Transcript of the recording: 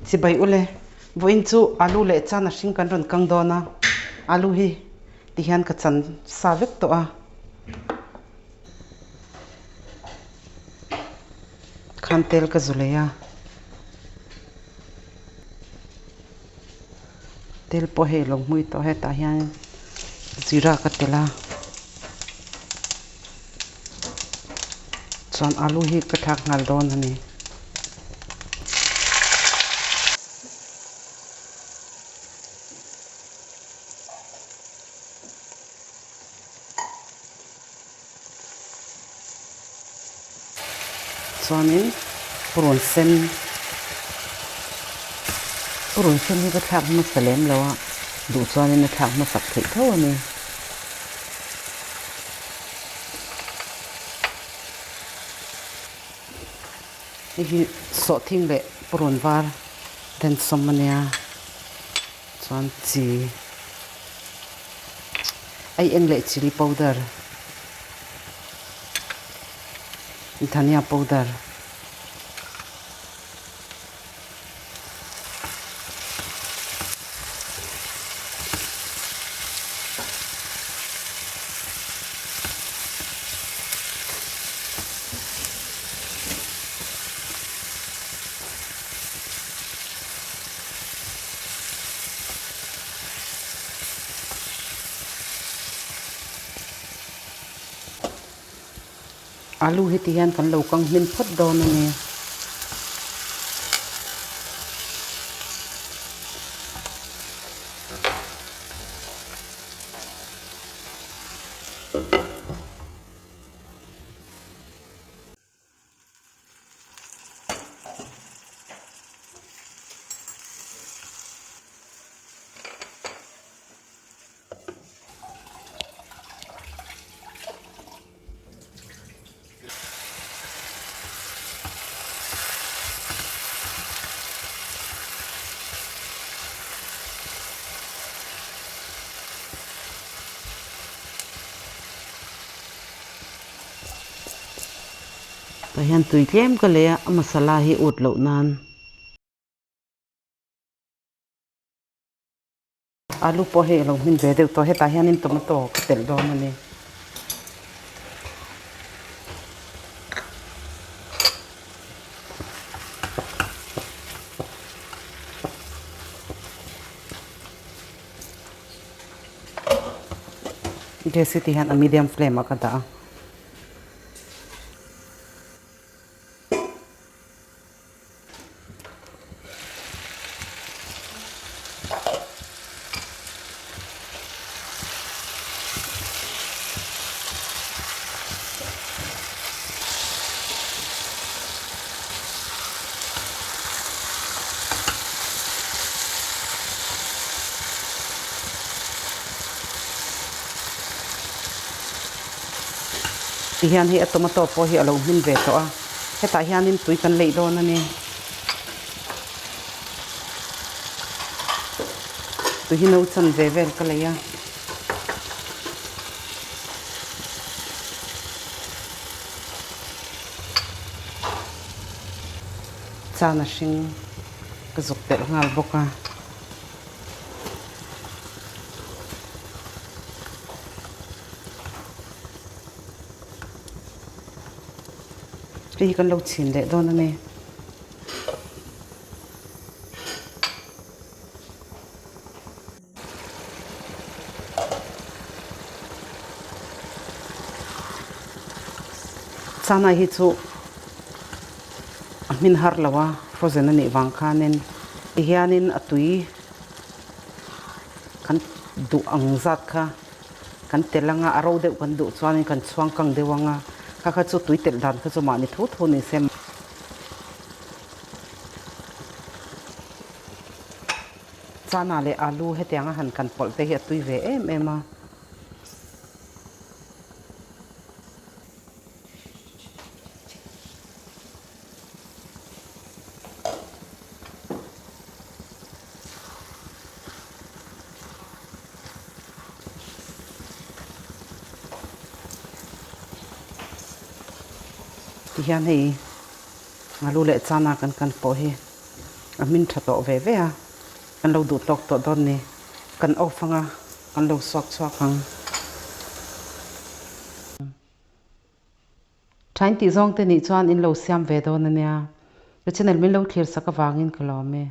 Chibai ule, vawiin chu alu leh chan a hring kan rawn kang dawn a, alu hi tihian ka chan sa vek tawh a. Khan tel ka zu lei a, tel pawh hei lo hmui tawh hetah hian zira ka telh a, chuan alu hi ka thlak nghal dawn a ni. Chuanin purun sen purun sen hi ka thlak hmasa lem lo a, duh chuanin a thlak hmasak theih tho a ni. Hei hi sawhthing leh purun var densawm a nia chuan chi. Ei eng leh chilli powder, dhania powder, Alu heti hian kan lo kang hmin phawt dawn a ni. Tah hian tui tlem ka lei a, a masala hi ut loh nan. Alu pawh hei a lo hmin ve deuh tawh, hetah hianin tomato ka telh dawn a ni. Gas hi ti hian a medium flame ah ka dah a. Tihian hei a tomato pawh hi a lo hmin ve tawh a, hetah hianin tui kan leih dawn a ni. Tui hi no chan ve vel ka lei a. Chan a hring ka zuk telh nghal bawk a. Hei hi kan lo chhin leh dawn a ni. Chana hi chu a hmin har lo a, frozen a nih vang khanin tihianin a tui kan duh ang zat kha kan telh anga a ro deuh kan duh chuanin kan chhuang kang deuh anga kha kha chu tui telh dan kha chu mahni thu thu ni se. Chana leh alu hetianga han kan pawlh te hi a tui ve em em a. Tihian hei alu leh chana kan kan pawh hi. A hmin tha tawh ve ve a, kan lo duh tawk tawh dawn ni. Kan off anga kan lo suak chhuak ang. Thain tih zawng te nih chuan in lo siam ve dawn a nia. Ka channel min lo thlir sak avangin ka lawm e.